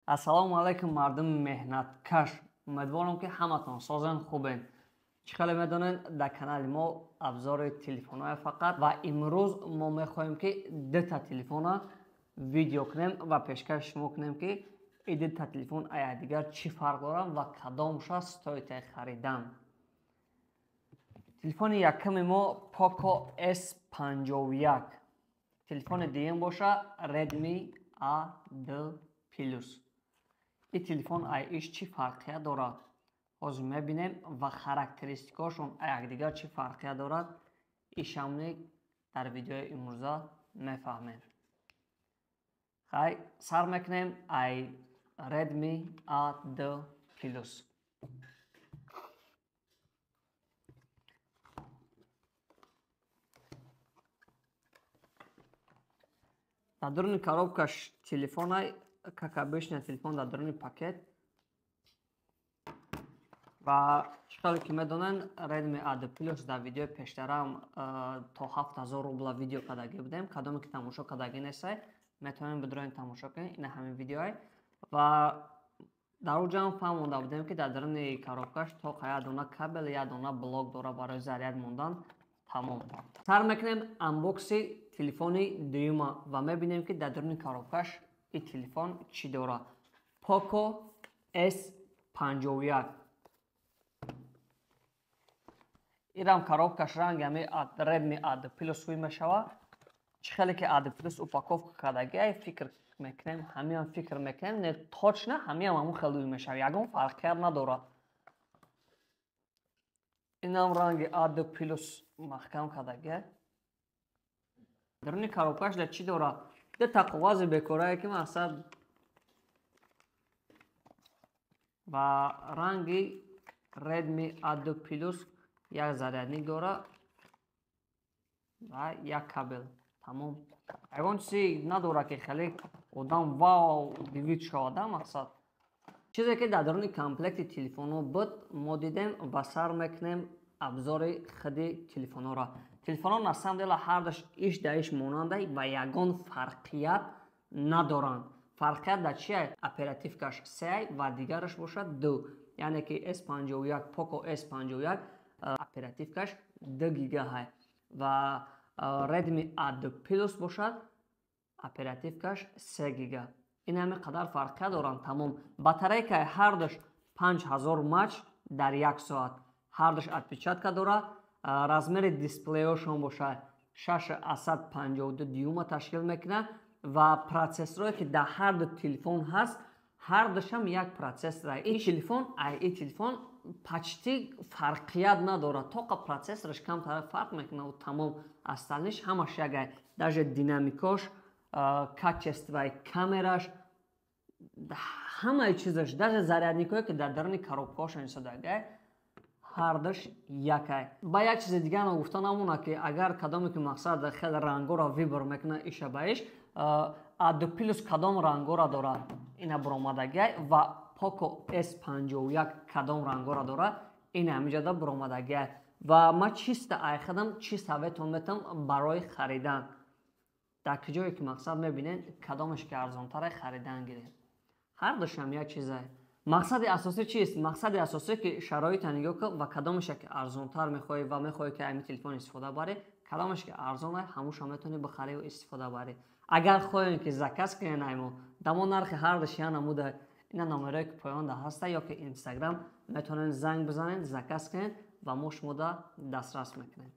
Ассалому алайкум мардуми меҳнаткаш. Умедворам ки ҳаматон созен хубен. Чӣ хеле медонед, дар канали мо абзори телефонҳое фақат ва имрӯз мо мехоҳем ки дута телефона видео кунем ва пешкаши шумо кунем ки ин дута телефон ая дигар чӣ фарқ доранд ва кадомша стоит харидан. Телефони якуми мо Poco S51. Телефони дуюм боша Redmi A2 Plus. Ин телефон ай иш чӣ фарқият дорад? Ҳозир мебинем ва характеристикаҳошон якдигар чӣ фарқият дорад, ишамни дар видеои имрӯза мефаҳмем. Хай, сар мекунем ай Redmi A2 Plus. Дар дуруни коробкаш телефонай, как обычно телефон дар дуруни пакет. Ва чӣ хеле ки медонед, Redmi A2 Plus дар видеои пештарам то 7000 рубла видео кардагӣ будем. Кадоме ки тамошо кардагӣ нестай, метавонед бидуроен тамошо кунед, ина ҳамин видеое. Ва дар он ҷо ҳам фаҳмонда будем ки дар дуруни коробкаш тоқа як дона кабел, як дона блок дора барои заряд мондан. Тамом. Сар мекунем анбокси телефони дуюма ва мебинем ки дар дуруни коробкаш ин телефон чӣ дорад. Poco S51. Ирам коробкаш ранги ҳами Redmi A2 Plus ҳуй мешавад. Чӣ хеле ки A2 Plus упаковка кардагиай, фикр мекунем, ҳамиам фикр мекунем, не точно ҳамиам ҳамун хел ҳуй мешавад, ягон фарқият надорад. Инам ранги A2 Plus маҳкам кардагиай. Даруни коробкаш дар чӣ дорад? Дута қоғази бекорае ки мақсад ва ранги Redmi A2 Plus як зарядник дорад ва як кабел. Тамом. Ягон чизе надорад ки хеле одам вау дивид шавад, мақсад. Чизе ки дар даруни комплекти телефонҳо буд, мо дидем ва сар мекунем абзори худи телефонҳоро. Телефонҳо на самом деле ҳардаш иш да иш монандай ва ягон фарқият надоранд. Фарқият дар чие? Оперативкаш 3 ва дигараш бошад 2. Яъне ки S51, Poco S51 оперативкаш 2 гига ва Redmi A2 Plus бошад оперативкаш 3 гига. Ин ҳами қадар фарқият доранд. Тамом. Батарейкаи ҳардаш 5000 мАч дар як соат. Ҳардаш отпечатка дорад. Размери дисплеёшон бошад 6,52 дюйма ташкил мекунад ва процессорое ки дар ҳар ду телефон ҳаст, ҳардушам як процессор. Ин телефон ай ин телефон почти фарқият надорад. Тоқа процессораш камтар фарқ мекунад ва тамом, остальниш ҳамаш якай. Даже динамикош, качествои камераш, ҳамаи чизаш, даже зарядникое ки дар даруни коробкаҳошон истодагай, ҳардаш якай. Ба як чизи дигар гуфта намонад ки агар кадоме ки мақсад хеле рангоро выбор мекунад иша ба иш, A2 Plus кадом рангоро дорад, ина буромадагиай, ва Poco S51 кадом рангоро дорад, ина ҳамиҷода буромадагиай. Ва ман чиста айхадам, чӣ советон метам барои харидан. Дар куҷое ки мақсад мебинед, кадомеш ки арзонтаре харидан гиред. Ҳардушам як чизае. Мақсади асосӣ чист? Мақсади асосӣ ки шароита нигоҳ кун ва кадомеше ки арзонтар мехоҳӣ ва мехоҳӣ ки ҳамин телефон истифода барӣ, кадомеш ки арзон ай, ҳамуша метавонӣ бихарӣ ва истифода барӣ. Агар хоҳем ки заказ кунед аймо, дамо нархи ҳардуш я намуда, ина номерое ки поёнда ҳаста ё ки Инстаграм метавонед занг бизанед, заказ кунед ва мо шумода дастрас мекунем.